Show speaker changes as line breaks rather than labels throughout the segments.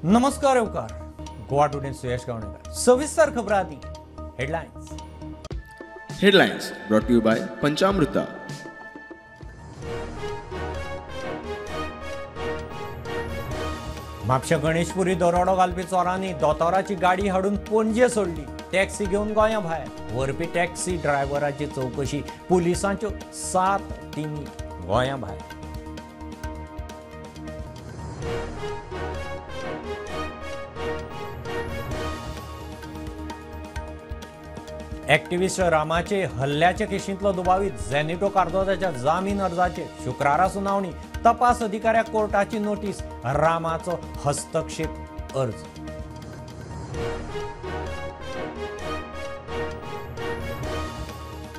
नमस्कार येवकार गोवा टुडे सुयश गावणेकर. सविस्तर खबरां आदी headlines.
Headlines brought to you by Panchamruta.
Mapusa Ganeshpuri दरोडो घालपी चोरांनी दोतोराची गाडी हाडून पणजे सोडली. टॅक्सी घेवन गोंया भायर. व्हरपी टॅक्सी ड्रायव्हराची चवकशी. पुलिसांच्यो 7 टिमी गोंया भायर. एक्टिविस्ट रामाचे हल्ल्याच्या केशींतलो दुबावीत झेनिटो कार्दोजाच्या जामीन अर्जाचेर शुक्रारा सुनावणी. तपास अधिकाऱ्याक कोर्टाची नोटीस. रामाचो हस्तक्षेप अर्ज.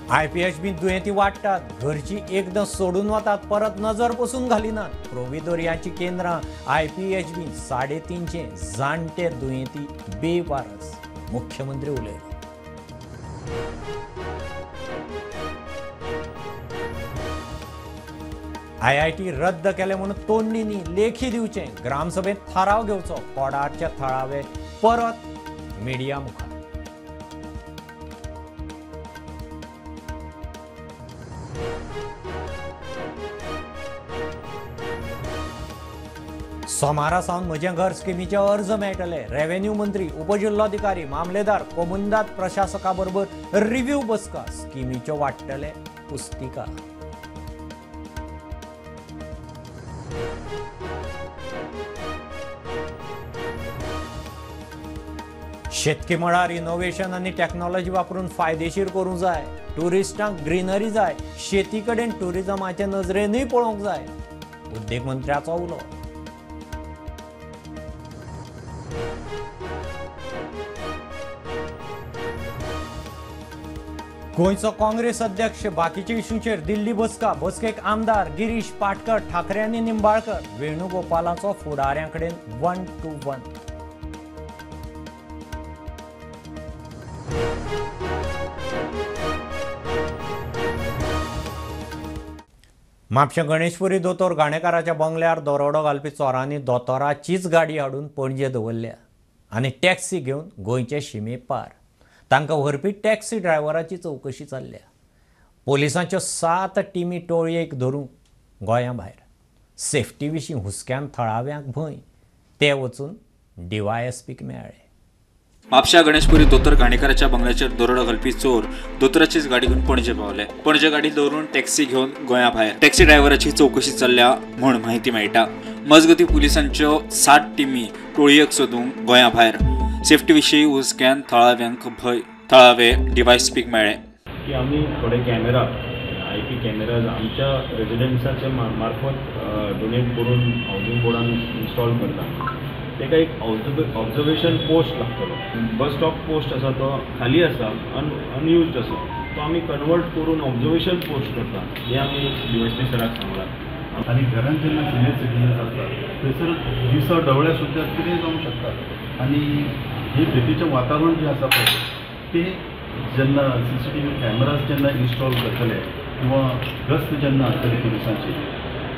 आयपीएचबी दुयेंती वाडटात. घरची एकदां सोडून वतात, परत नजर पसून घालिनात. प्रोविदोरियाची केंद्रां आयपीएचबी 350 जाणटे दुयेंती बेवारस. मुख्यमंत्री उलयलो. आयआयटी रद्द केले म्हणून तोंडी न्ही लेखी दिवचें. ग्रामसभेत थाराव घेवचो. कोडारचे थळावे परत मिडिया मुखार. सोमारा सावन म्हजें घर स्किमीचे अर्ज मेळटले. रेव्हेन्यू मंत्री, उपजिल्लोधिकारी, मामलेदार, कोमुंदाद प्रशासका बरोबर रिव्ह्यू बसका. स्किमीच्यो वाडटले पुस्तिका. शेतकी मळार इनोव्हेशन आनी टॅक्नॉलॉजी वापरून फायदेशीर करूंक जाय. ट्युरिस्टांक ग्रिनरी जाय. शेती कडेन ट्युरिजमाचे नजरेनूय पळोवंक जाय. उद्देग मंत्र्याचो उलो. गोंयचो काँग्रेस अध्यक्ष बाकीच्या इश्यूचेर दिल्ली बसका. बसकेक आमदार गिरीश पाटकर, ठाकरे आनी निंबाळकर. वेणुगोपालाचो फुडाऱ्यां कडेन 1 to 1. म्हापशें गणेशपुरी दोतोर घाणेकाराच्या बंगल्यार दरोडो घालपी चोरांनी दोतोराचीच गाडी हाडून पणजे दवरल्या आनी टॅक्सी घेवन गोंयचे शिमे पार. तांकां व्हरपी टॅक्सी ड्रायव्हराची चवकशी चल्ल्या. पोलिसांच्यो 7 टिमी टोळयेक धरूंक गोंया भायर. सेफ्टी विशीं हुस्क्यान थळाव्यांक भंय. ते वचून डीवायएसपीक मेळ्ळे.
म्हापशा गणेशपुरी दोतोर घाणेकाराच्या बंगल्याचेर दरोडो घालपी चोर दोतोराचीच गाडी घेवन पणजे पावले. पणजे गाडी दवरून टॅक्सी घेवन गोंया भायर. टॅक्सी ड्रायव्हराची चवकशी चल्ल्या म्हूण म्हायती मेळटा. मजगती पुलिसांच्यो 7 टिमी टोळयेक सोदूंक गोंया भायर. सेफ्टी विशीं हुस्क्यान थळाव्यांक भंय. थळावे डीवायएसपीक मेळ्ळे
की आमी थोडे कॅमेरा, आयपी कॅमेराज आमच्या रेजिडेंट्साच्या मार्फत डोनेट करून हावजींग बोर्डान इन्स्टॉल करता. ताका एक ऑब्जर्वेशन पोस्ट लागतलो. बस स्टॉप पोस्ट आसा तो खाली आसा, अनयुज्ड आसा, तो आमी कन्वर्ट करून ऑब्जर्वेशन पोस्ट करता. हें आमी डीवायएसपी सराक सांगलां.
आनी घरान जेन्ना सिनियर सिटीजन्स आसतात थंयसर दिसा ढवळ्या सुद्दां कितेंय जावंक शकता. आनी हे भितीचें वातावरण जें आसा पळय तें जेन्ना सीसीटीव्ही कॅमेराज जेन्ना इन्स्टॉल करतले किंवा गस्त जेन्ना आसतली पुलिसांची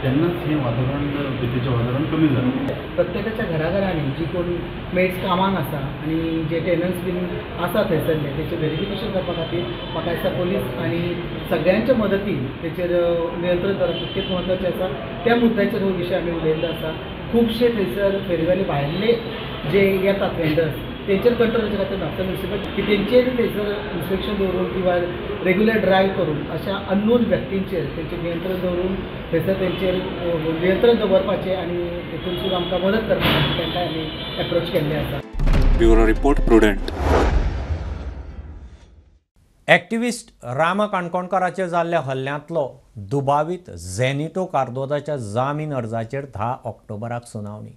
तेन्नाच हें वातावरण भितीचें वातावरण कमी जालें.
प्रत्येकाच्या घराघरांनी जी कोण मेड्स कामाक आसा आनी जे टेनंट्स बीन आसा थंयसरले तेचें वेरिफिकेशन करपा खातीर म्हाका दिसता पोलीस आनी सगळ्यांच्या मदतीन तेचेर नियंत्रण दवरप तितकेंच म्हत्वाचें आसा. त्या मुद्द्याचेर हो विशय आमी उलयल्लो आसा. खुबशे थंयसर फेरीवाले भायले जे येतात वेंडर्स तेंचेर कंट्रोल करचे खातीर म्हापसा म्युनिसिपल की तेंचेर थंयसर इन्स्पेक्शन दवरून किंवा रेग्युलर ड्रायव्ह करून अशा अननोन व्यक्तींचेर तेंचेर नियंत्रण दवरून थंयसर तेंचेर नियंत्रण दवरपाचें आनी तेतून आमकां मदत करपा खातीर तांकां आमी एप्रोच केल्लें आसा.
Bureau report, Prudent.
Activist Rama काणकोणकाराचेर जाल्ल्या हल्ल्यांतलो दुबावीत झेनिटो कार्दोजाच्या जामीन अर्जाचेर 10 ऑक्टोबराक सुनावणी.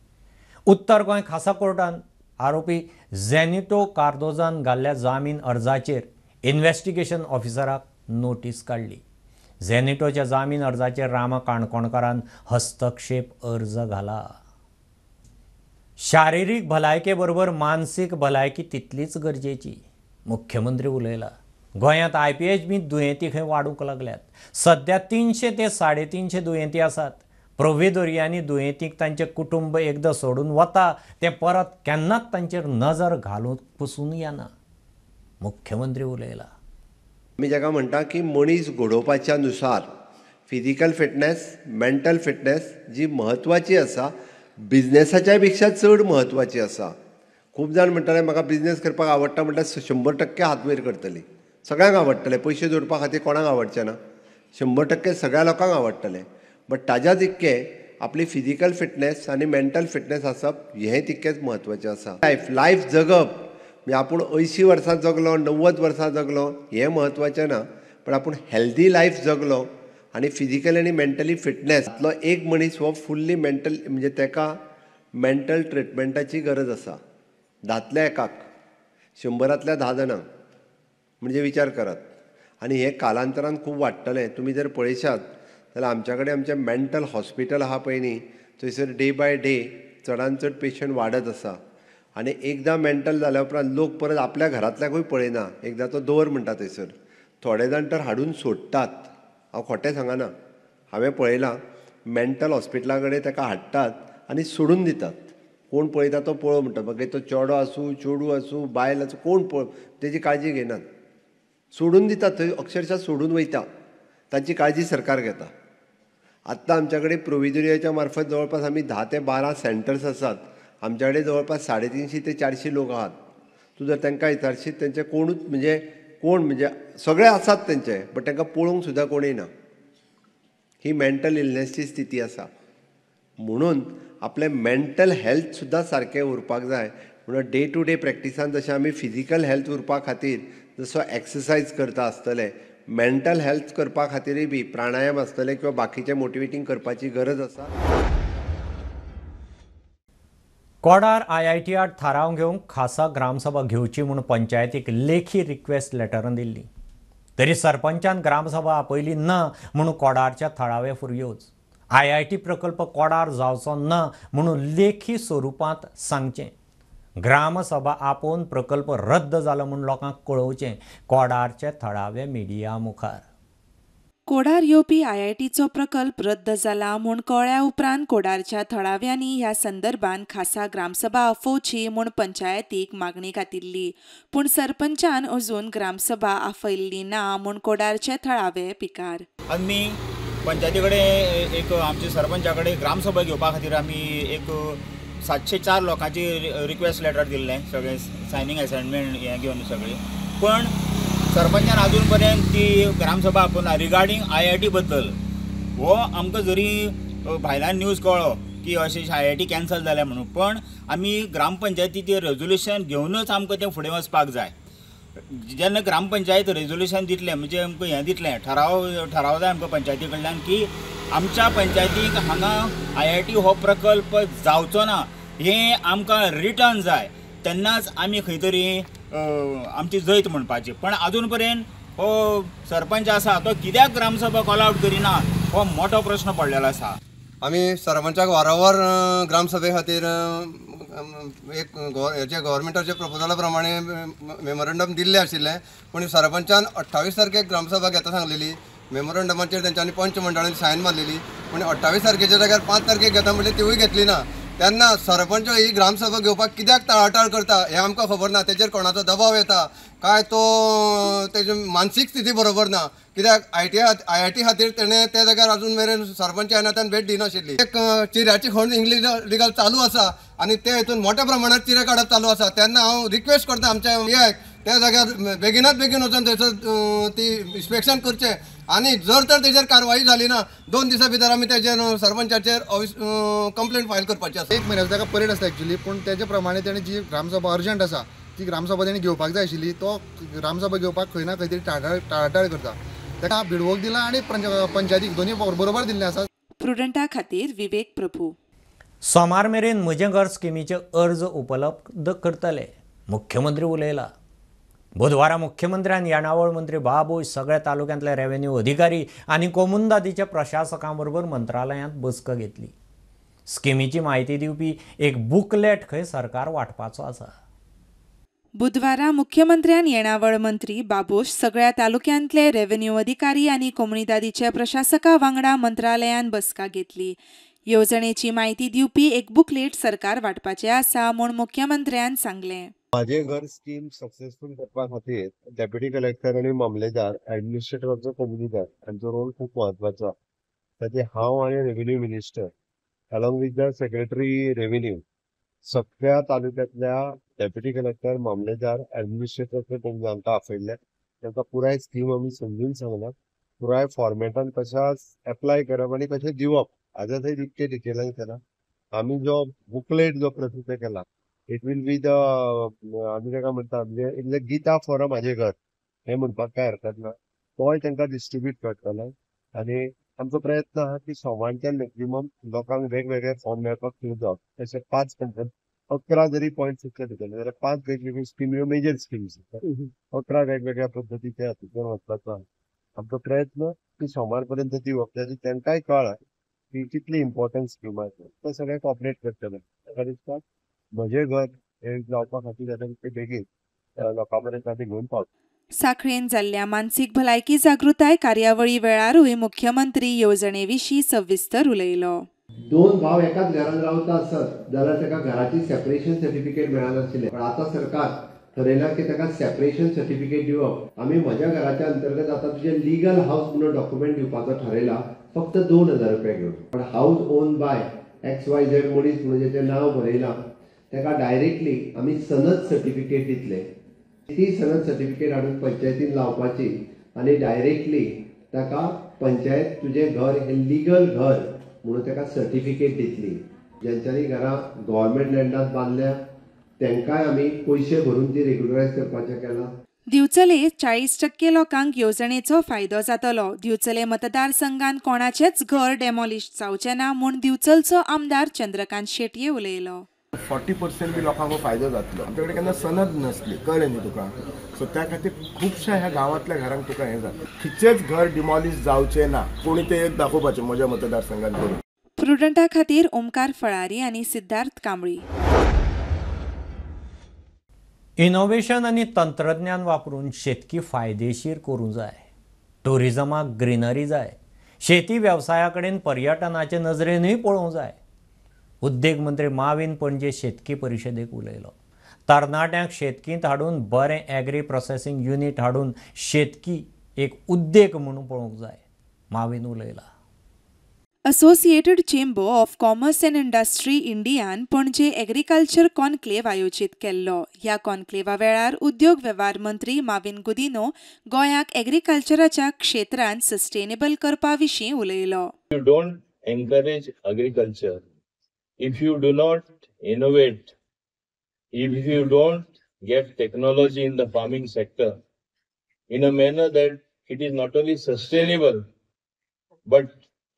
उत्तर गोंय खासा कोर्टान आरोपी झेनिटो कार्दोजान घाल्ल्या जामीन अर्जाचेर इन्व्हेस्टिगेशन ऑफिसराक नोटीस काडली. झेनिटोच्या जामीन अर्जाचेर रामा काणकोणकारान हस्तक्षेप अर्ज घाला. शारिरीक भलायके बरोबर मानसीक भलायकी तितलीच गरजेची. मुख्यमंत्री उलयला. गोंयांत आयपीएचबी दुयेंती खंय वाडूंक लागल्यात. सध्या 300 ते 350 दुयेंती आसात. प्रोवेदोरियांनी दुयेंतींक तांचें कुटुंब एकदां सोडून वता तें परत केन्नाच तांचेर नजर घालूंक पसून येना. मुख्यमंत्री उलयला.
आमी जाका म्हणटा की मनीस घडोवपाच्या नुसार फिजिकल फिटनेस, मेंटल फिटनेस जी म्हत्वाची आसा, बिजनेसाच्या पेक्षा चड म्हत्वाची आसा. खूब जाण म्हणटाले म्हाका बिजनेस करपाक आवडटा म्हणल्यार 100% हात वयर करतली. सगळ्यांक आवडटले, पयशे जोडपा खातीर कोणाक आवडचे ना, 100% सगळ्या लोकांक आवडटले. बट ताज्या तितके आपली फिजिकल फिटनेस आनी मेंटल फिटनेस आसप हें तितकेंच म्हत्वाचें आसा. लायफ जगप म्हणजे आपूण 80 वर्सां जगलो, 90 वर्सां जगलो हें म्हत्वाचें ना, पण आपूण हेल्दी लायफ जगलो आनी फिजिकल आनी मेंटली फिटनेस तलो एक मनीस हो फुल्ली मेंटल म्हणजे ताका मेंटल ट्रिटमेंटाची गरज आसा. 10तल्या एकाक, 100तल्या 10 जाणांक म्हणजे विचार करात. आनी हें कालांतरान खूब वाडटलें. तुमी जर पळयशात जाल्यार आमच्या कडेन आमचें मेंटल हॉस्पिटल आहा पळय न्ही, थंयसर डे बाय डे चडान चड पेशंट वाडत आसा. आनी एकदां मेंटल जाल्या उपरांत लोक परत आपल्या घरांतल्याकूय पळयना, एकदां तो दवर म्हणटा थंयसर. थोडे जाण तर हाडून सोडटात, हांव खोटें सांगना, हांवें पळयलां. मेंटल हॉस्पिटला कडेन ताका हाडटात आनी सोडून दितात. कोण पळयता तो पळोव म्हणटा, मागीर तो चेडो आसूं, चेडूं आसूं, बायल आसूं, कोण पळोव तेजी काळजी घेनात, सोडून दितात. थंय अक्षरशः सोडून वयता, तांची काळजी सरकार घेता. आत्तां आमच्या कडेन प्रोविजोरियाच्या मार्फत जवळपास आमी 10 ते 12 सेंटर्स आसात. आमच्या कडेन जवळपास 350 ते 400 लोक आहात. तूं जर तांकां विचारशीत तेंचे कोणूच म्हणजे कोण म्हणजे सगळे आसात तेंचे, बट तांकां पळोवंक सुद्दां कोणूय ना. ही मेंटल इलनेसची स्थिती आसा. म्हणून आपलें मेंटल हेल्थ सुद्दां सारकें उरपाक जाय. म्हणून डे टू डे प्रॅक्टिसान जशें आमी फिजिकल हेल्थ उरपा खातीर जसो एक्सरसायज करता आसतले, मेंटल हेल्थ करपा खातीरय बी प्राणायाम आसतले किंवा बाकीचें मोटिवेटींग करपाची गरज आसा.
कोडार IIT आड थाराव घेवंक खासा ग्रामसभा घेवची म्हूण पंचायतीक लेखी रिक्वेस्ट लेटरान दिल्ली, तरी सरपंचान ग्रामसभा आपयली ना म्हूण कोडारच्या थळावे फुरयोज. IIT प्रकल्प कोडार जावचो ना म्हणून लेखी स्वरुपांत सांगचें. ग्रामसभा आपोवन प्रकल्प रद्द जालो म्हूण लोकांक कळोवचें. कोडारचे थळावे मिडिया मुखार
कोडार येवपी IITचो प्रकल्प रद्द जाला म्हूण कळ्ळ्या उपरांत कोडारच्या थळाव्यांनी ह्या संदर्भात खासा ग्रामसभा आफोवची म्हूण पंचायतीक मागणी घातिल्ली, पूण सरपंचान अजून ग्रामसभा आफयल्ली ना म्हूण कोडारचे थळावे पिकार.
आमी पंचायती कडेन एक आमच्या सरपंचा कडेन ग्रामसभा घेवपा खातीर आमी एक 704 लोकांची रिक्वेस्ट लेटर दिल्लें, सगळें सायनींग असायनमेंट हें घेवन सगळें, पण सरपंचान अजून पर्यंत ती ग्रामसभा आपोवना. रिगार्डींग IIT बद्दल हो आमकां जरी भायल्यान न्यूज कळ्ळो की अशें IIT cancel जाल्या म्हणून, पण आमी ग्रामपंचायतीचें रेजोल्युशन घेवनच आमकां तें फुडें वचपाक जाय. जेन्ना ग्रामपंचायत रेजोल्युशन दितलें म्हणजे आमकां हें दितलें, ठराव जाय आमकां पंचायती कडल्यान की आमच्या पंचायतीक हांगा IIT हो प्रकल्प जावचो ना हें आमकां रिटर्न जाय, तेन्नाच आमी खंय तरी आमची जैत म्हणपाची. पण अजून पर्यंत हो सरपंच आसा तो कित्याक ग्रामसभा कॉल आवट करिना हो मोठो प्रश्न पडलेलो आसा.
आमी सरपंचाक वारंवार ग्रामसभे खातीर एक हेजे गव्हर्मेंटाच्या प्रपोजला प्रमाणे मेमोरंडम दिल्लें आशिल्लें, पूण सरपंचान 28 तारखेक ग्रामसभा घेता सांगलेली. मेमोरंडमाचेर तेंच्यांनी पंच मंडळान सायन मारलेली, पूण 28 तारखेच्या जाग्यार 5 तारखेक घेता म्हणल्यार तिवूय घेतली ना. तेन्ना सरपंच ही ग्रामसभा घेवपाक कित्याक टाळाटाळ करता हें आमकां खबर ना. तेजेर कोणाचो दबाव येता काय तो तेजी मानसीक स्थिती बरोबर ना, कित्याक IIT खातीर तेणें त्या जाग्यार अजून मेरेन सरपंच ह्या नात्यान भेट दिनाशिल्ली. एक चिऱ्याची खण इलिगल चालू आसा आनी ते हितून मोठ्या प्रमाणात चिरे काडप चालू आसा. तेन्ना हांव रिक्वेस्ट करता आमच्या हेक त्या जाग्यार बेगिनात बेगीन वचून थंयसर ती इन्स्पेक्शन करचें आनी जर तर तेजेर कारवाई जाली ना 2 दिसां भितर आमी तेजेर सरपंचाचेर कंप्लेंट फायल करपाची आसा.
1 म्हयन्याचो ताका परेड आसता एक्चुली, पूण तेजे प्रमाणे तेणें जी ग्रामसभा अर्जंट आसा ती ग्रामसभा तेणें घेवपाक जाय आशिल्ली, तो ग्रामसभा घेवपाक खंय ना खंय तरी टाळाटाळ करता. ताका भिडवोक दिला आनी पंचायतीक दोनूय बरोबर दिल्लें आसा.
प्रुडंटा खातीर विवेक प्रभू.
सोमार मेरेन म्हजें घर स्किमीचे अर्ज उपलब्ध करतले, मुख्यमंत्री उलयला. बुधवारा मुख्यमंत्र्यान येणावळ मंत्री बाबूश, सगळ्या तालुक्यांतले रेव्हेन्यू अधिकारी आनी कोमुंदादीच्या प्रशासकां बरोबर मंत्रालयांत बसका घेतली. स्किमीची म्हायती दिवपी एक बुकलेट खंय सरकार वांटपाचो आसा.
बुधवारा मुख्यमंत्र्यान येणावळ मंत्री बाबोश, सगळ्या तालुक्यांतले रेव्हेन्यू अधिकारी आनी कोमुनिदादीचे प्रशासका वांगडा मंत्रालयान बसका घेतली. येवजणेची म्हायती दिवपी एक बुकलेट सरकार वांटपाचें आसा म्हूण मुख्यमंत्र्यान सांगलें.
माझे घर स्कीम सक्सेसफूल करपा खातीर डेप्युटी कलेक्टर आनी मामलेदार, ऍडमिनिस्ट्रेटराचो कोमुनिदाद हांचो रोल खूब म्हत्वाचो. ताचे हांव आनी revenue minister along with the secretary revenue सगळ्या तालुक्यांतल्या डेप्युटी कलेक्टर, मामलेदार, ऍडमिनिस्ट्रेटर कोमुनिदाद हांकां आपयल्ले. तांकां पुराय स्कीम आमी समजून सांगला, पुराय फॉर्मेटान कशा एप्लाय करप आनी कशें दिवप हाज्या सयत इतके डिटेलान केला. आमी जो बुकलेट जो प्रसिद्ध केला it will be the आमी ताका म्हणटा म्हणजे गीता फॉर माझे घर हें म्हणपाक कांय हरकत ना. तोय तांकां डिस्ट्रिब्यूट करतले आनी आमचो प्रयत्न आहा की सोमारच्यान मॅक्झिमम लोकांक वेगवेगळे फॉर्म मेळपाक सुरू जावप. तशें 5 11 जरी पॉयंट्स इतले दितले जाल्यार 5 वेगवेगळ्यो स्किमी, मेजर स्किम्स 11 वेगवेगळ्या पद्दतीच्या हातूंतल्यान वचपाचो आहा. आमचो प्रयत्न की सोमार पर्यंत दिवप, ताजें तांकांय कळ्ळा की कितली इम्पॉर्टंट स्कीम आसा, ते सगळे कॉपरेट करतले. ताका दिसता म्हजें घर हें जावपा खातीर आतां ते बेगीन लोकां पर्यंत आमी घेवन पावतले.
साखळेन जाल्ल्या मानसीक भलायकी जागृताय कार्यावळी वेळारूय मुख्यमंत्री येवजणे विशीं सविस्तर उलयलो.
2 भाव एकाच घरान रावता आसत जाल्यार ताका घराची सेपरेशन सर्टिफिकेट मेळनाशिल्लें, पण आतां सरकार ठरयलां की ताका सेपरेशन सर्टिफिकेट दिवप. आमी म्हज्या घराच्या अंतर्गत आतां तुजें लिगल हावस म्हणून डॉक्युमेंट दिवपाचो ठरयला, फक्त 2000 रुपया घेवन. पण हावस ओन बाय XYZ मनीस म्हणून जेचें नांव बरयलां ताका डायरेक्टली आमी सनद सर्टिफिकेट दितले. ती सनद सर्टिफिकेट हाडून पंचायतीन लावपाची आनी डायरेक्टली ताका पंचायत तुजें घर हें लिगल घर म्हणून ताका सर्टिफिकेट दितली. ज्यांच्यांनी घरां गव्हर्मेंट लँडांत बांदल्या तांकांय आमी पयशे भरून ती रेग्युलरायज करपाचें केलां.
दिवचले 40% लोकांक येवजणेचो फायदो जातलो. दिवचले मतदारसंघात कोणाचेच घर डेमॉलिश जावचें ना म्हूण दिवचलचो आमदार चंद्रकांत शेटये उलयलो.
40% बी लोकांक फायदो जातलो. आमचे कडेन केन्ना सनद नासली, कळ्ळें न्ही तुका, सो त्या खातीर खुबश्या ह्या गांवांतल्या घरांक तुका हें जाता. खंयचेच घर डिमॉलिश जावचें ना, कोणी ते दाखोवपाचें म्हज्या मतदारसंघात करून.
प्रुडंटा खातीर ओमकार फळारी आनी सिद्धार्थ कांबळी.
इनोव्हेशन आनी तंत्रज्ञान वापरून शेतकी फायदेशीर करूंक जाय. ट्युरिजमाक ग्रिनरी जाय. शेती वेवसाया कडेन पर्यटनाचे नजरेनूय पळोवंक जाय. उद्देग मंत्री माविन पणजे शेतकी परिशदेक उलयलो. तरणाट्यांक शेतकींत हाडून बरें एग्री प्रोसेसिंग युनीट हाडून शेतकी एक उद्देग म्हणून पळोवंक जाय, Mauvin उलयला.
Associated chamber of commerce and industry Indian Panaji agriculture conclave आयोजीत केल्लो. ह्या कॉन्क्लेवा वेळार उद्योग वेव्हार मंत्री माविन गुदिन्हो गोंयाक एग्रीकल्चराच्या क्षेत्रांत सस्टेनेबल करपा विशीं उलयलो.
You don't encourage agriculture if you do not innovate, if you don't get technology in the farming sector in a manner that it is not only sustainable but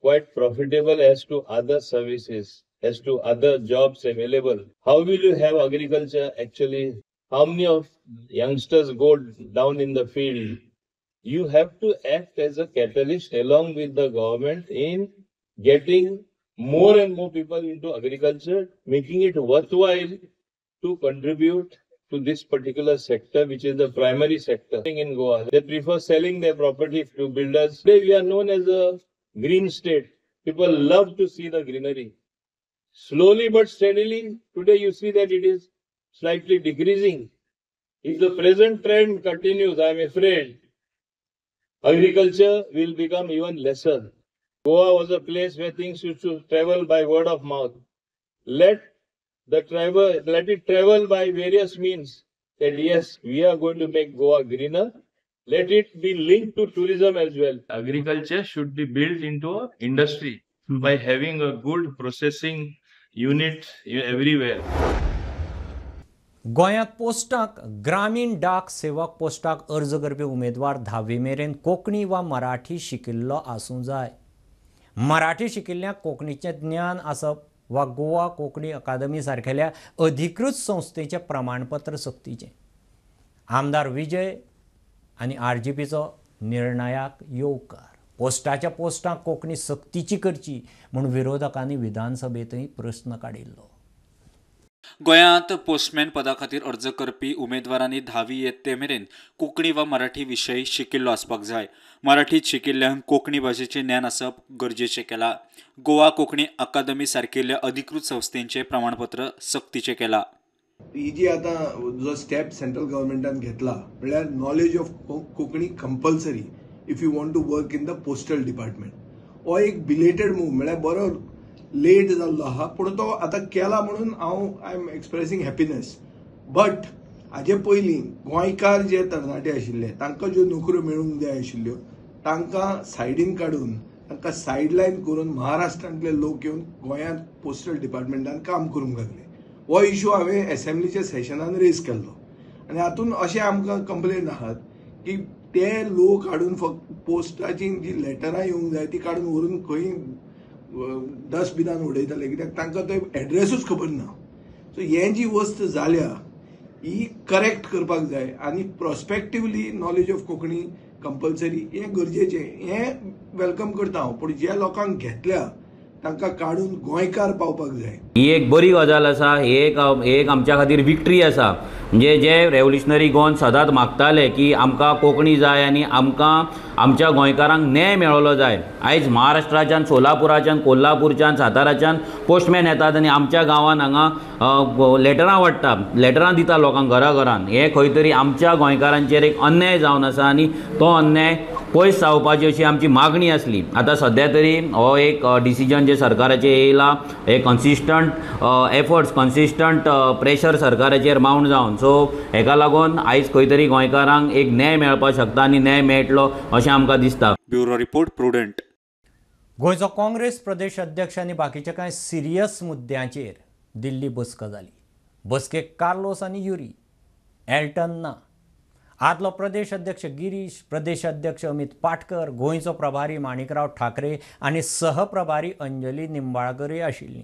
quite profitable as to other services, as to other jobs available. How will you have agriculture actually? How many of youngsters go down in the field? You have to act as a catalyst along with the government in getting more and more people into agriculture, making it worthwhile to contribute to this particular sector, which is the primary sector in Goa. They prefer selling their property to builders. Today we are known as a green state. People love to see the greenery. Slowly but steadily, today you see that it is slightly decreasing. If the present trend continues, I am afraid agriculture will become even lesser. Goa was a place where things used to travel by word of mouth. Let it travel by various means. That yes, we are going to make Goa greener. Let it be linked to tourism as well. Agriculture should be built into an industry by having a good processing unit everywhere.
गोंयांत पोस्टाक ग्रामीण डाक सेवक पोस्टाक अर्ज करपी उमेदवार 10वी मेरेन कोंकणी वा मराठी शिकिल्लो आसूं जाय. मराठी शिकिल्ल्यांक कोंकणीचें ज्ञान आसप वा गोवा कोंकणी अकादमी सारकेल्या अधिकृत संस्थेचें प्रमाणपत्र सक्तीचें. आमदार विजय आनी आरजीपीचो निर्णयाक येवकार. पोस्टाच्या पोस्टांक कोंकणी सक्तीची करची म्हूण विरोधकांनी विधानसभेंतय प्रस्न काडिल्लो.
गोंयांत पोस्टमॅन पदा खातीर अर्ज करपी उमेदवारांनी 10वी यत्ते मेरेन कोंकणी वा मराठी विशय शिकिल्लो आसपाक जाय. मराठीत शिकिल्ल्यांक कोंकणी भाशेचें ज्ञान आसप गरजेचें केलां. गोवा कोंकणी अकादमी सारकिल्ल्या अधिकृत संस्थेंचें प्रमाणपत्र सक्तीचें केलां.
ही जी आतां जो स्टेप सेंट्रल गव्हर्मेंटान घेतला म्हळ्यार knowledge of Konkani compulsory if you want to work in the postal department, हो एक बिलेटेड मूव म्हळ्यार बरो लेट जाल्लो आहा, पूण तो आतां केला म्हणून हांव I am expressing happiness. But हाजे पयलीं गोंयकार जे तरणाटे आशिल्ले तांकां ज्यो नोकऱ्यो मेळूंक जाय आशिल्ल्यो तांकां सायडीन काडून तांकां सायडलायन करून महाराष्ट्रांतले लोक येवन गोंयांत पोस्टल डिपार्टमेंटान काम करूंक लागले. हो इशू हांवें एसेंब्लीच्या सेशनान रेज केल्लो आनी हातूंत अशें आमकां कंप्लेन आहात की ते लोक हाडून फक्त पोस्टाची जी लेटरां येवंक जाय ती काडून व्हरून खंय डस्टबिनान उडयताले, कित्याक तांकां तो एड्रेसूच खबर ना. सो हें जी वस्त जाल्या ही करेक्ट करपाक जाय आनी prospectively knowledge of Konkani compulsory हें गरजेचें, हें welcome करता हांव. पूण ज्या लोकांक घेतल्या तांकां काडून गोंयकार पावपाक जाय.
ही एक बरी गजाल आसा, ही एक आमच्या खातीर विक्ट्री आसा. म्हणजे जे रेवोल्युशनरी गोवन सदांच मागताले की आमकां कोंकणी जाय आनी आमकां आमच्या गोंयकारांक न्याय मेळलो जाय. आयज महाराष्ट्राच्यान, सोलापुराच्यान, कोल्हापूरच्यान, साताराच्यान पोस्टमॅन येतात आनी आमच्या गांवांत हांगा लेटरां वांट्टा, लेटरां दिता लोकांक घरा घरान. हें खंय तरी आमच्या गोंयकारांचेर एक अन्याय जावन आसा आनी तो अन्याय पयस जावपाची अशी आमची मागणी आसली. आतां सद्या तरी हो एक डिसिजन जे सरकाराचेर येयला, हे कन्सिस्टंट एफर्ट्स, कन्सिस्टंट प्रेशर सरकाराचेर माउंट जावन, सो हेका लागून आयज खंय तरी गोंयकारांक एक न्याय मेळपाक शकता आनी न्याय मेळटलो अशें आमकां दिसता.
Bureau report, Prudent.
गोंयचो काँग्रेस प्रदेश अध्यक्ष आनी बाकीच्या कांय सिरियस मुद्द्यांचेर दिल्ली बसका जाली. बसकेक कार्लोस आनी युरी, एल्टन ना. आदलो प्रदेश अध्यक्ष गिरीश, प्रदेश अध्यक्ष अमित पाटकर, गोंयचो प्रभारी माणिकराव ठाकरे आनी सहप्रभारी अंजली निंबाळकरूय आशिल्लीं.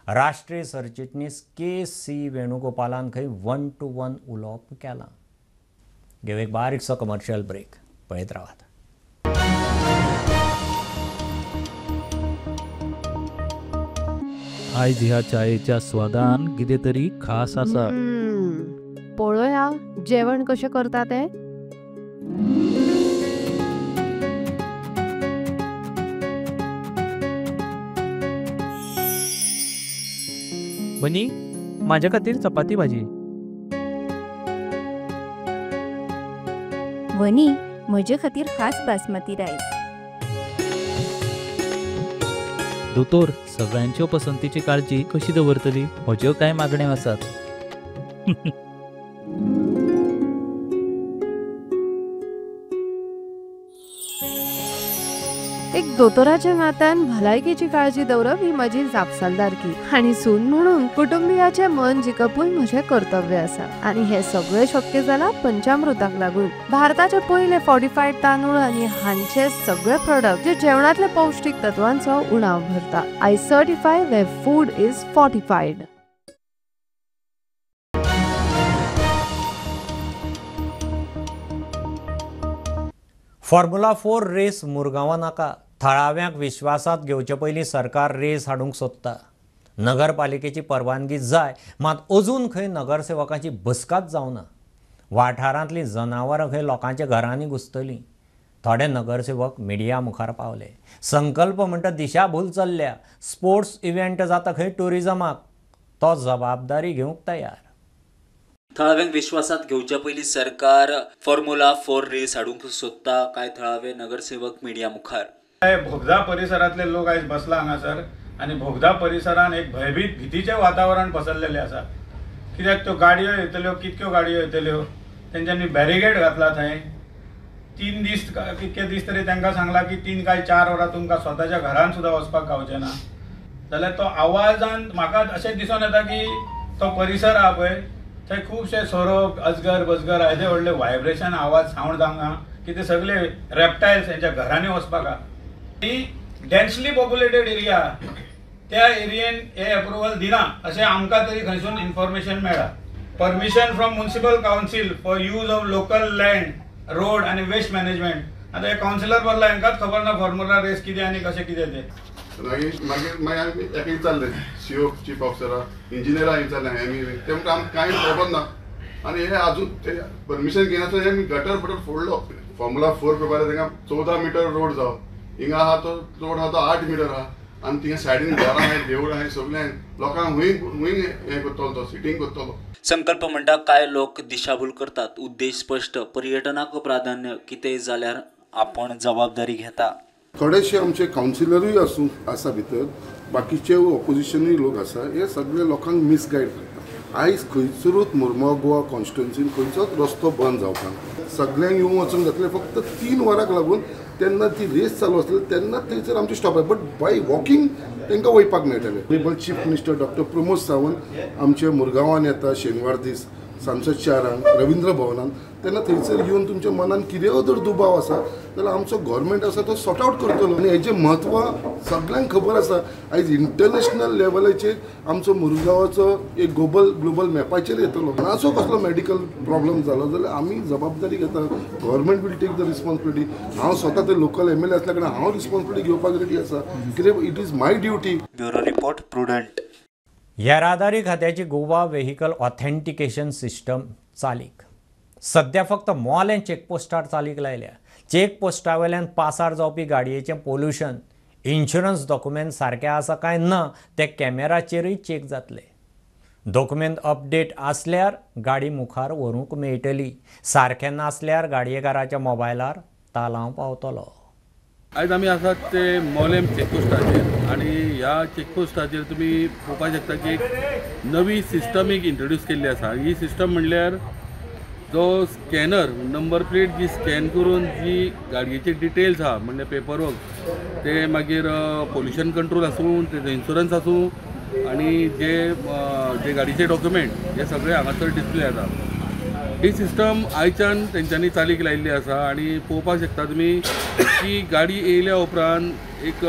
राष्ट्रीय सरचिटणीस के.सी. वेणुगोपालान खंय 1 to 1 उलोवप केलां. घेवं एक बारीकसो कमर्शियल ब्रेक, पळयत रावात.
आयज ह्या चायेच्या स्वादान कितें तरी खास आसा.
पळोवया जेवण कशें करता तें.
बनी, माझ्या खातीर चपाती भाजी.
वनी, म्हजे खातीर खास बासमती रायस.
दोतोर, सगळ्यांच्यो पसंतीची काळजी कशी दवरतली? म्हज्यो कांय मागण्यो आसात.
एक दोतोराच्या नात्यान भलायकेची काळजी दवरप ही म्हजी जापसालदारकी आनी सून म्हणून कुटुंबियाचें मन जिखपूय म्हजें कर्तव्य आसा आनी हें सगळें शक्य जालां पंचामृताक लागून. भारताचे पयले फॉर्टिफायड तांदूळ आनी हांचे सगळे प्रोडक्ट जे जेवणांतले पौष्टीक तत्वांचो उणाव भरता. I certify where food is fortified.
Formula 4 race मुरगांवां नाका. थळाव्यांक विश्वासात घेवचे पयलीं सरकार रेस हाडूंक सोदता. नगरपालिकेची परवानगी जाय, मात अजून खंय नगरसेवकांची बसकाच जावना. वाठारांतलीं जनावरां खंय लोकांच्या घरांनी घुसतलीं. थोडे नगरसेवक मिडिया मुखार पावले. संकल्प म्हणटा दिशाभूल चल्ल्या. स्पोर्ट्स इव्हेंट जाता खंय ट्युरिजमाक, तो जबाबदारी घेवंक तयार.
थळाव्यांक विश्वासात घेवच्या पयलीं सरकार फॉर्म्युला 4 रेस हाडूंक सोदता. कांय थळावे नगरसेवक मिडिया मुखार.
बोगदा परिसरांतले लोक आयज बसला हांगासर आनी बोगदा परिसरान एक भयभीत भितीचें वातावरण पसरलेलें आसा. कित्याक त्यो गाडयो येतल्यो, कितक्यो गाडयो येतल्यो, तेंच्यांनी बॅरिगेड घातला थंय. 3 दीस कितके दीस तरी तांकां सांगला की 3 काय 4 वरां तुमकां स्वताच्या घरान सुद्दां वचपाक गावचें ना. जाल्यार तो आवाजान म्हाका अशें दिसून येता की तो परिसर आहा पळय थंय खुबशे सोरोप, अजगर बजगर येदे व्हडले व्हायब्रेशन आवाज सावंड जावंक की ते सगळे रेप्टायल्स हेंच्या घरांनी वचपाक आहा. ही डेन्सली पॉप्युलेटेड एरिया, त्या एरियेन हे अप्रुवल दिना अशें आमकां तरी खंयसून इन्फॉर्मेशन मेळ्ळा. Permission from municipal council for use of local land, road आनी वेस्ट मॅनेजमेंट. आतां हे कावन्सिलर बसला, हेंकांच खबर ना फॉर्म्युला रेस कितें आनी कशें कितें तें.
मागीर मागीर मागीर आमी ताका विचारलें सीओ चीफ ऑफिसरा इंजिनियरा विचारलें आमी ते म्हणटा आमकां कांय खबर ना आनी हे अजून ते परमिशन घेनासतना हे गटर बटर फोडलो. फॉर्मुला 4 प्रमाणे तांकां 14 मिटर रोड जावो, हिंगा आहा तो रोड आहा तो 8 मिटर आहा आनी थिंगा सायडीन घरां आहाय, देवळां आहाय, सगळें लोकांक हुंय हुंय हें करतलो तो सिटींग करतलो.
संकल्प म्हणटा कांय लोक दिशाभूल करतात, उद्देश स्पश्ट, पर्यटनाक प्राधान्य, कितेंय जाल्यार आपण जबाबदारी घेता.
थोडेशे आमचे कावन्सिलरूय आसूं आसा भितर, बाकीचे ऑपोजिशनूय लोक आसा, हे सगळे लोकांक मिसगायड करता. आयज खंयसरूच मुरगांव गोवा कॉन्स्टिट्युन्सीन खंयचोच रस्तो बंद जावपाक, सगळ्यांक येवंक वचूंक जातलें. फक्त 3 वरांक लागून तेन्ना ती रेस चालू आसली तेन्ना थंयसर आमचें स्टॉप आसा, बट बाय वॉकिंग तांकां वयपाक मेळटलें. Honourable chief minister doctor Pramod Sawant आमचे मुरगांवान येता शेनवार दीस सांजचो 4 रविंद्र भवनान, तेन्ना थंयसर येवन तुमच्या मनान कितेंय जर दुबाव आसा जाल्यार आमचो गव्हर्मेंट आसा तो सॉर्ट आवट करतलो. आनी हेजें म्हत्व सगळ्यांक खबर आसा. आयज इंटरनॅशनल लेवलाचेर आमचो मुरगांवाचो एक ग्लोबल मॅपाचेर येतलो. कोणाचो कसलो मेडिकल प्रॉब्लम जालो जाल्यार आमी जबाबदारी घेता, government will take the responsibility. हांव स्वता ते लोकल एम एल ए आसल्या कारणान हांव रिस्पॉन्सिबिलिटी घेवपाक रेडी आसा, कित्याक it is my duty.
Bureau report, Prudent.
येरादारी खात्याची गोवा व्हेकल ऑथेंटिकेशन सिस्टम चालीक सध्या फक्त मोलें चेकपोस्टार चालीक लायल्या. चेकपोस्टा वयल्यान पासार जावपी गाडयेचें पोल्युशन, इन्शुरन्स डॉक्युमेंट सारकें आसा काय ना ते कॅमेराचेरूय चेक जातले. डॉक्युमेंट अपडेट आसल्यार गाडी मुखार व्हरूंक मेळटली, सारकें नासल्यार गाडयेकाराच्या मोबायलार तालांव पावतलो.
आयज आमी आसात ते मोलेम चेकपोस्टाचेर आनी ह्या चेकपोस्टाचेर तुमी पळोवपाक शकता की एक नवी सिस्टम एक इंट्रोड्यूस केल्ली आसा. ही सिस्टम म्हणल्यार जो स्कॅनर नंबर प्लेट जी स्कॅन करून जी गाडयेचे डिटेल्स आहा म्हणल्यार पेपर वर्क ते मागीर पोल्युशन कंट्रोल आसूं, तेजो इन्शुरन्स आसूं आनी जे जे गाडयेचे डॉक्युमेंट हे सगळे हांगासर डिस्प्ले जाता. ही सिस्टम आयच्यान तेंच्यांनी चालीक लायिल्ली आसा आनी पळोवपाक शकता तुमी की गाडी येयल्या उपरांत एक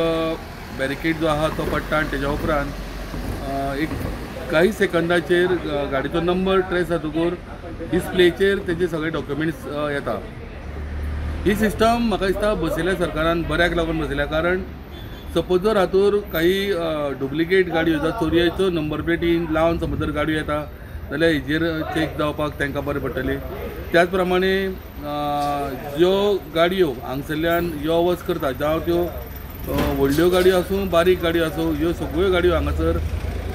बॅरिकेड जो आहा तो पडटा आनी तेज्या उपरांत एक काही सेकंदाचेर गाडयेचो नंबर ट्रेस जातकूर डिस्प्लेचेर तेजे सगळे डॉक्युमेंट्स येता. ही सिस्टम म्हाका दिसता बसयल्या सरकारान बऱ्याक लागून बसयल्या, कारण सपोज जर हातूर काही डुप्लिकेट गाडयो जावं चोरयेचो नंबर प्लेटी लावन समज जर गाडयो येता जाल्यार हेजेर चॅक जावपाक तांकां बरें पडटलें. त्याच प्रमाणे ज्यो गाडयो हांगसरल्यान यो वच करता, जावं त्यो व्हडल्यो गाडयो आसूं बारीक गाडयो आसूं, ह्यो सगळ्यो गाडयो हांगासर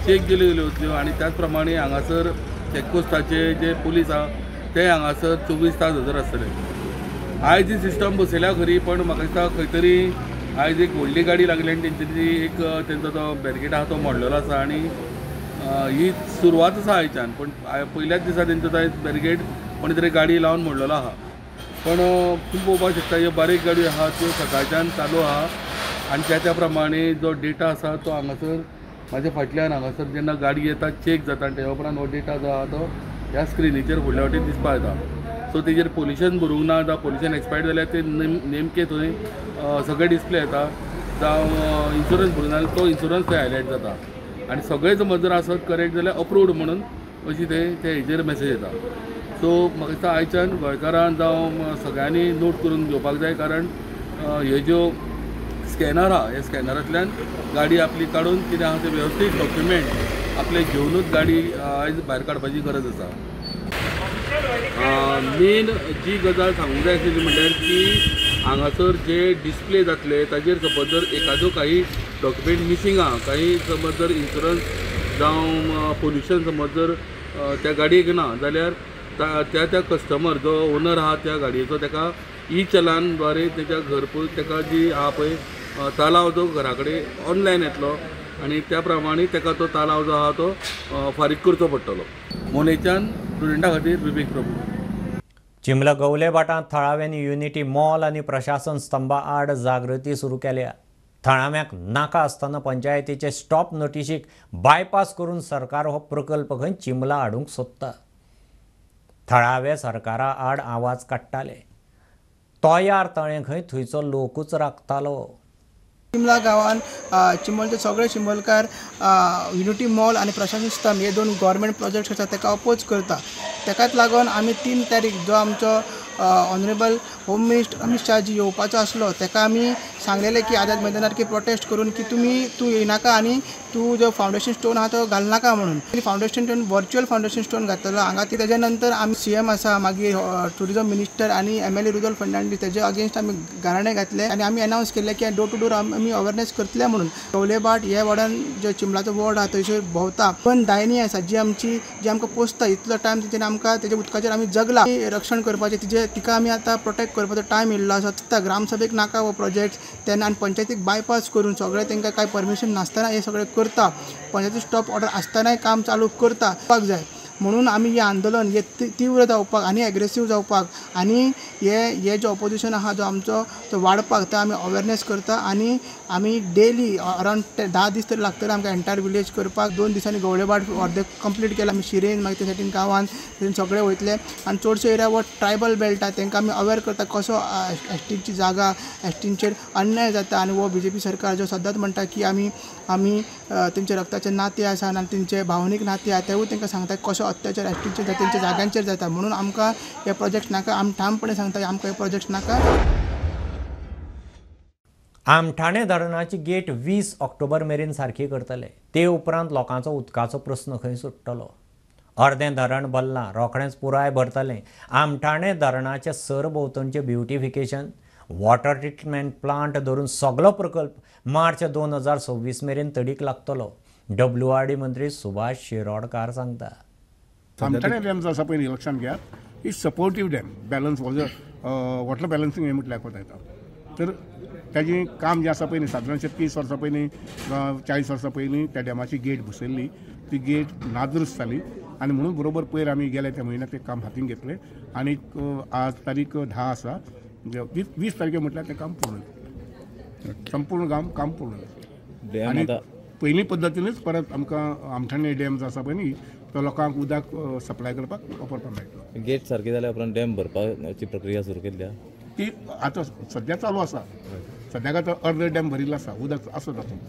चॅक केल्यो गेल्यो वतल्यो आनी त्याच प्रमाणे हांगासर चॅकपोस्टाचे जे पुलीस आहा ते हांगासर 24 तास हजर आसतले. आयज ही सिस्टम बसयल्या खरी, पण म्हाका दिसता खंय तरी आयज एक व्हडली गाडी लागली आनी तेंची एक तेंचो तो बॅरिकेड आहा तो मोडलेलो आसा आनी ही सुरवात आसा आयच्यान, पण पयल्याच दिसा तेंचो तो बॅरिकेड कोणी तरी गाडी लावन मोडलेलो आहा. पण तुमी पळोवपाक शकता ह्यो बारीक गाडयो आहा त्यो सकाळच्यान चालू आहा आनी त्या त्या प्रमाणे जो डेटा आसा तो हांगासर म्हाज्या फाटल्यान हांगासर जेन्ना गाडी येता चॅक जाता आनी तेज्या उपरांत हो डेटा जो आहा तो ह्या स्क्रिनीचेर फुडल्या वाटेन दिसपाक येता. सो तेजेर पोल्युशन भरूंक ना जावं पोल्युशन एक्सपायर्ड जाल्यार ते नेमके थंय सगळे डिस्प्ले येता, जावं इन्शुरन्स भरूंक ना जाल्यार तो इन्शुरन्स थंय हायलायट जाता आनी सगळे समज जर आसत करेक्ट जाल्यार अप्रूव्ड म्हणून अशी ते हेजेर मॅसेज येता. सो म्हाका दिसता आयच्यान गोंयकारान जावं सगळ्यांनी नोट करून घेवपाक जाय, कारण ह्यो ज्यो स्कॅनर आहा ह्या स्कॅनरांतल्यान गाडी आपली काडून कितें आहा ते वेवस्थीत डॉक्युमेंट आपले घेवनूच गाडी आयज भायर काडपाची गरज आसा. मेन जी गजाल सांगूंक जाय आशिल्ली म्हणल्यार की हांगासर जे डिस्प्ले जातले ताजेर सपोज जर एकादो काही डॉक्युमेंट मिसींग आहा, काही समज जर इन्शुरन्स जावं पोल्युशन समज जर त्या गाडयेक ना जाल्यार त्या त्या कस्टमर जो ओनर आहा त्या गाडयेचो ताका ई चलान द्वारे तेच्या घरपोच ताका जी आहा पळय तालाव जो घरा कडेन ऑनलायन येतलो आनी त्या प्रमाणे ताका तो तालाव जो आहा तो फारीक करचो पडटलो. मोनेच्यान स्टुडंटा खातीर विवेक प्रभू.
चिमला गवलेभाटांत थळाव्यांनी युनिटी मॉल आनी प्रशासन स्तंभा आड जागृती सुरू केल्या. थळाव्यांक नाका आसतना पंचायतीचे स्टॉप नोटिशीक बायपास करून सरकार हो प्रकल्प खंय चिमला हाडूंक सोदता. थळावे सरकारा आड आवाज काडटाले. तोयार तळें खंय थंयचो लोकूच राखतालो.
चिमला गांवान चिंबलचे सगळे चिंबलकार युनिटी मॉल आनी प्रशासन स्तंभ हे दोन गव्हर्मेंट प्रोजेक्ट्स आसा ताका अपोज करता. ताकाच लागून आमी 3 तारीख जो आमचो honourable home minister Amit Shah ji येवपाचो आसलो ताका आमी सांगलेले की आझाद मैदानार की प्रोटेस्ट करून की तुमी तूं येयनाका आनी तूं जो फावंडेशन स्टोन आहा तो घालनाका म्हणून. Foundation stone virtual foundation stone घातलेलो हांगा. तेज्या नंतर आमी सीएम आसा, मागीर ट्युरिजम मिनिस्टर आनी एमएलए रुदोल्फ फर्नांडीस तेजे अगेन्स्ट आमी गाराणें घातलें आनी आमी अनावन्स केल्लें की डोर टू डोर आमी अवेरनेस करतले म्हणून. कवलेबाट हे वॉर्डान जो चिंबलाचो वॉर्ड आहा थंयसर भोंवता पण दायनी आसा जी आमची जी आमकां पोसता इतलो टायम तेजेन आमकां तेज्या उदकाचेर आमी जगला रक्षण करपाचें तिजे तिका आमी आतां प्रोटेक्ट करपाचो टायम येयल्लो आसा. ग्रामसभेक नाका हो प्रोजेक्ट तेन्ना आनी पंचायतीक बायपास करून सगळें तांकां कांय परमिशन नासतना हें सगळें करता, पंचायती स्टॉप ऑर्डर आसतनाय काम चालू करता जाय म्हणून आमी हें आंदोलन हे तीव्र जावपाक आनी एग्रेसीव जावपाक आनी हे जे ऑपोजिशन आहा जो आमचो तो वाडपाक ते आमी अवेरनेस करता आनी आमी डेली अरावंड 10 दीस तरी लागतले आमकां एंटायर विलेज करपाक. 2 दिसांनी गवळेबाट अर्दे कंप्लीट केला आमी, शिरेन मागीर ते सायडीन गांवान थंय सगळे वयतले आनी चडसो एरिया हो ट्रायबल बेल्ट आहा तांकां आमी अवेर करता कसो एसटीची जागा एसटींचेर अन्याय जाता आनी हो बीजेपी सरकार जो सदांच म्हणटा की आमी आमी तेंचे रक्ताचे नाते आसा आनी तेंचे भावनीक नाते आहा तेवूय तांकां सांगता कसो अत्याचार एसटींचेर जाता तेंच्या जाग्यांचेर जाता. म्हणून आमकां हे प्रोजेक्ट नाका, आमी ठामपणे सांगता आमकां हे प्रोजेक्ट नाका.
आमठाणे धरणाची गेट 20 ऑक्टोबर मेरेन सारकी करतले, ते उपरांत लोकांचो उदकाचो प्रस्न खंय सुट्टलो. अर्दें धरण भरलां, रोखडेंच पुराय भरतलें. आमठाणे धरणाचे सरभोंवतणचें ब्युटिफिकेशन, वॉटर ट्रिटमेंट प्लांट धरून सगलो प्रकल्प मार्च 2026 मेरेन तडीक लागतलो, WRD मंत्री सुभाष शिरोडकार सांगता.
आमठाणे डॅम जो आसा पळय लक्षांत घेयात, is supportive dam, balance water balancing हें म्हटल्यार कोता येता. तर ताजें काम जें आसा पळय न्ही सादारणशें 30 वर्सां पयलीं 40 वर्सां पयलीं त्या डॅमाची गेट बसयल्ली, ती गेट नादुरुस्त जाली आनी म्हणून बरोबर पयर आमी गेले त्या म्हयन्याक तें काम हातीन घेतलें आनी आज तारीख 10 आसा, 20 तारखे म्हटल्यार तें काम पूर्ण जालें, संपूर्ण काम पूर्ण जालें. आनी पयलीं पद्दतीनूच परत आमकां आमठाणे डॅम जो आसा पळय न्ही तो लोकांक उदक सप्लाय करपाक वापरपाक मेळटलो.
गेट सारकी जाल्या उपरांत डॅम भरपाची प्रक्रिया सुरू केल्ली
ती आतां सद्या चालू आसा. सद्याक आतां अर्द डॅम भरिल्लो आसा, उदक आसा तातूंत.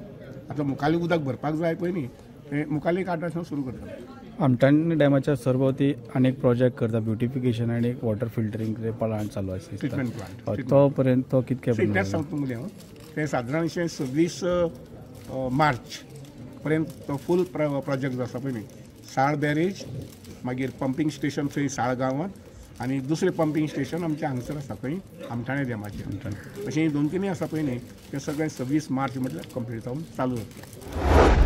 आतां मुखाल्ली उदक भरपाक जाय पळय न्ही तें मुखाल्ली 8 वर्सां सुरू करतले.
आमठाणे डॅमाच्या सरभोवती अनेक प्रोजेक्ट करता, ब्युटिफिकेशन आनी एक वॉटर फिल्टरींग प्लांट चालू आसा,
ट्रिटमेंट प्लांट,
तो पर्यंत तो कितके
तेंच सांगता तुमकां हांव. तें सादारणशें 26 मार्च पर्यंत तो फूल प्रोजेक्ट जो आसा पळय न्ही, साळ बॅरेज, मागीर पंपींग स्टेशन थंय साळ गांवांत आनी दुसरें पंपींग स्टेशन आमचें हांगसर आसा खंय आमठाणे डॅमाचेर, अशें 2-3 आसा पळय न्ही तें सगळें 26 मार्च म्हटल्यार कंप्लीट जावन चालू जातलें.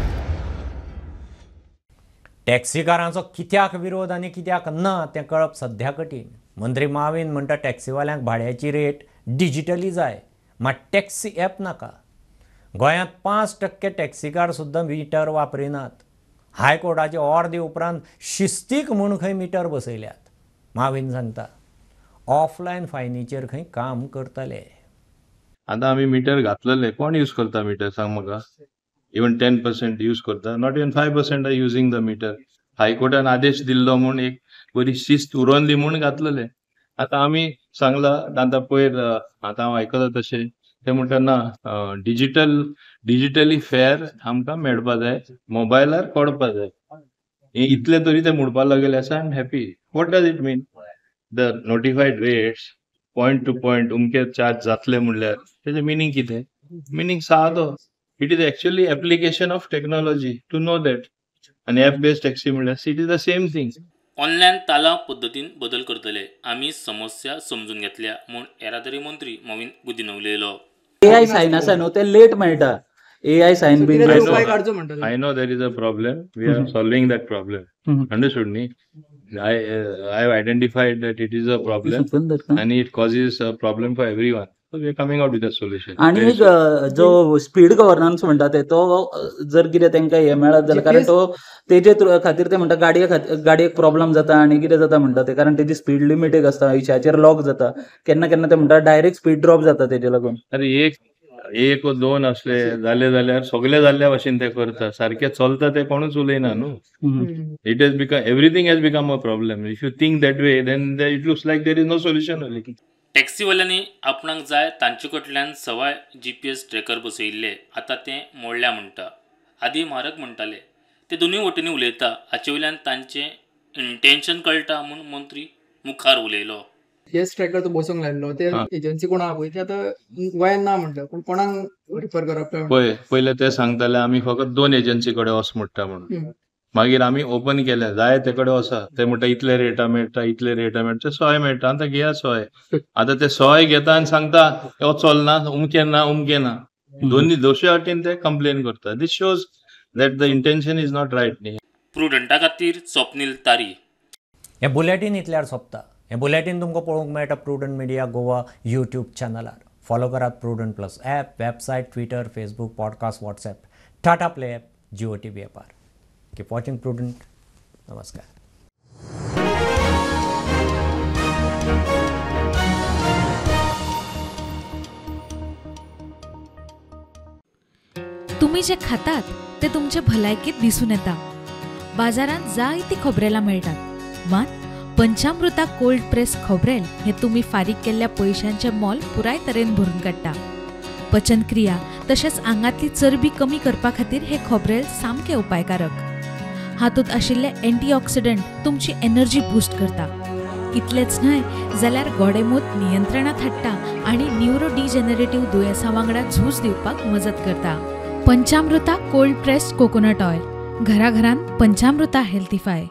टॅक्सीकारांचो कित्याक विरोध आनी कित्याक ना तें कळप सध्या कठीण. मंत्री मावीन म्हणटा टॅक्सीवाल्यांक भाड्याची रेट डिजिटली जाय, मात टॅक्सी ॲप नाका. गोंयांत 5% टॅक्सीकार सुद्दां मिटर वापरिनात. हायकोर्टाचे ऑर्दी उपरांत शिस्तीक म्हूण खंय मिटर बसयल्यात. मावीन सांगता ऑफलायन फायनीचेर खंय काम करतले.
आतां आमी मिटर घातलेले, कोण यूज करता मिटर सांग म्हाका? इवन 10% यूज करता, not even 5% are using the meter. हायकोर्टान आदेश दिल्लो म्हूण एक बरी शिस्त उरोन दी म्हूण घातलेले. आतां आमी सांगला आतां पयर आतां हांव आयकता तशें ते म्हणटा ना डिजिटली फेर आमकां मेळपा जाय, मोबायलार कळपा जाय. इतले तरी ते म्हणपाक लागले आसा. I am happy. What does it mean? The notified rates point to point उमके चार्ज जातले म्हणल्यार तेजें मिनींग कितें? मिनींग सादो, it is actually application of technology to know that. आनी एप बेस्ड टॅक्सी म्हणल्यार it is the same thing.
Online तालांव पद्दतीन बदल करतले, आमी समस्या समजून घेतल्या म्हूण येरादारी मंत्री मॉवीन गुदिन्हो उलयलो.
एआय सायन आसा न्हू ते लेट मेळटा. AI sign been
I know there is a problem. We are solving that problem. Understood न्ही? I have identified that it is a problem and it causes a problem for everyone. So we are coming out with a solution.
आणि एक जो speed governance म्हणटा ते तो जर कितें तांकां हें मेळत जाल्यार, कारण तो तेजे खातीर ते म्हणटा गाडयेक प्रॉब्लम जाता आनी कितें जाता म्हणटा ते, कारण तेजी स्पीड लिमीट एक आसता, 100चेर लॉक जाता, केन्ना केन्ना ते म्हणटा डायरेक्ट स्पीड ड्रॉप जाता तेजे लागून.
अरे एक दोन असले जाले जाल्यार सगळे जाल्ल्या भाशेन ते करता, सारखे चलता ते कोणूच उलयना न्हू. It has become, everything has become a problem. If you think that way then it looks like there is no solution.
टॅक्सीवाल्यांनी आपणाक जाय तांचे कडल्यान सवाय GPS tracker बसयिल्ले, आतां तें मोडल्या म्हणटा. आदी म्हारग म्हणटाले, ते दोनूय वटेनी उलयता, हाचे वयल्यान तांचें इंटेन्शन कळटा म्हूण मंत्री मुखार उलयलो.
जीपीएस ट्रॅकर तो बसोवंक लायल्लो ते एजन्सी कोण आहा पळय ते आतां गोंयांत ना म्हणटा, पूण कोणाक रिफर करप?
पळय, पयले ते सांगताले आमी फकत 2 एजन्सी कडेन वच म्हणटा म्हणून, मागीर आमी ओपन केले जाय ते कडेन वसा, ते म्हणटा इतले रेटा मेळटा, इतले रेटा मेळटा, सोय मेळटा, आतां घेया सोय. आतां ते सोय घेता आनी सांगता हो चलना, उमकें ना, उमकें ना, दोन्ही दोशे वाटेन ते कंप्लेन करता. This shows that the intention is not right न्ही.
प्रुडंटा खातीर स्वप्नील तारी.
हें बुलेटीन इतल्यार सोंपता. हें बुलेटीन तुमकां पळोवंक मेळटा प्रुडंट मिडिया गोवा यूट्यूब चॅनलार. फॉलो करात Prudent plus app, website, Twitter, Facebook, podcast, WhatsApp, Tata Play app, Jio TV ॲपार. Keep watching Prudent. नमस्कार.
तुम्ही जे खातात ते तुमचे भलायकेत दिसून येता. बाजारांत जायती खोबरेलां मेळटात, मात पंचामृता कोल्ड प्रेस खोबरेल हे तुम्ही फारीक केल्ल्या पयशांचें मोल पुराय तरेन भरून काडटा. पचनक्रिया तशेंच आंगांतली चरबी कमी करपा खातीर हे खोबरेल सामकें उपायकारक. हातूंत आशिल्ले एंटीऑक्सिडंट तुमची एनर्जी बूस्ट करता. इतलेंच न्हय जाल्यार गोडेमूत नियंत्रणांत हाडटा आनी न्युरो डिजनरेटिव्ह दुयेंसां वांगडा झूज दिवपाक मजत करता. Panchamrita cold pressed coconut oil, घराघरांत पंचामृता हेल्थीफाय.